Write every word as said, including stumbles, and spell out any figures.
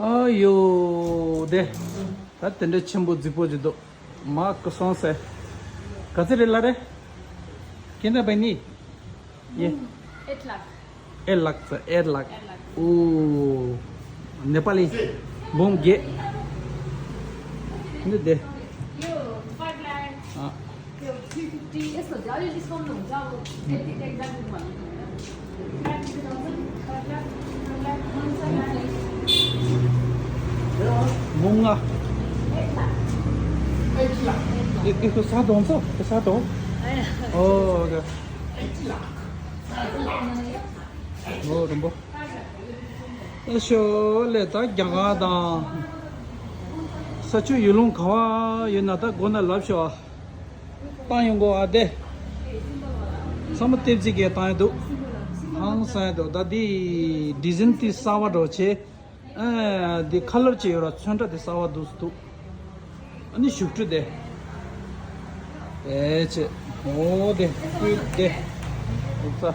ཨ་ཡོ་དེ། ད་དེ་འདྲ་ཆེན་པོ་རྫིག་པོ་ཅིག་འདུག་མ་ཀི་སོང་ཟེར། ག་ཚོད་རེད་ལབ་རེད། ཁྱེད་འདྲ་བས་ནི། ཡེ། Eight lakh. Eight lakh, sir, eight lakh. Eight lakh. Oh, Nepali. འབུམ་བརྒྱད། འདི་དེ། Yo, five lakh. ཨ། Yo, three fifty. Yes, sir. Jao, jao, discount lo, jao. Eighty lakh, exact one. འབུམ་ལྔ། Eight lakh. Eight lakh. This is Sadong, sir. Sadong. Oh, okay. ཨོ་རིན་པོ། ཨེ་ཤོ་ལེ། ད་རྒྱ་གར་དང་ས་ཆུ་ཡུལ་ལུང་ག་བ་ཡོད་ན་ད་སྒོ་ན་ལབ་ཤོག་ཨ། བཏང་ཡོང་གོ་ཨ་དེ། ཚང་མ་ལྟེབ་རྩིག་གས་བཏང་ཡོད་འདུག་ཧང་སང་ཡོད་འདུག་ད་འདི་ཌི་ཛའིན་དེ་གསར་བ་འདྲ་བྱས། ཨ་འདི་ཁ་ལར་བྱས་ཡོད་ར། ཚོན་ཁྲ་དེ་གསར་བ་འདུག་འདུག་ཨ་ནི་བཞུགས་ཁྲི་དེ། དེ་བྱས། ཨོ་དེ་སྤུས་དེ། ཨོ་ཙ།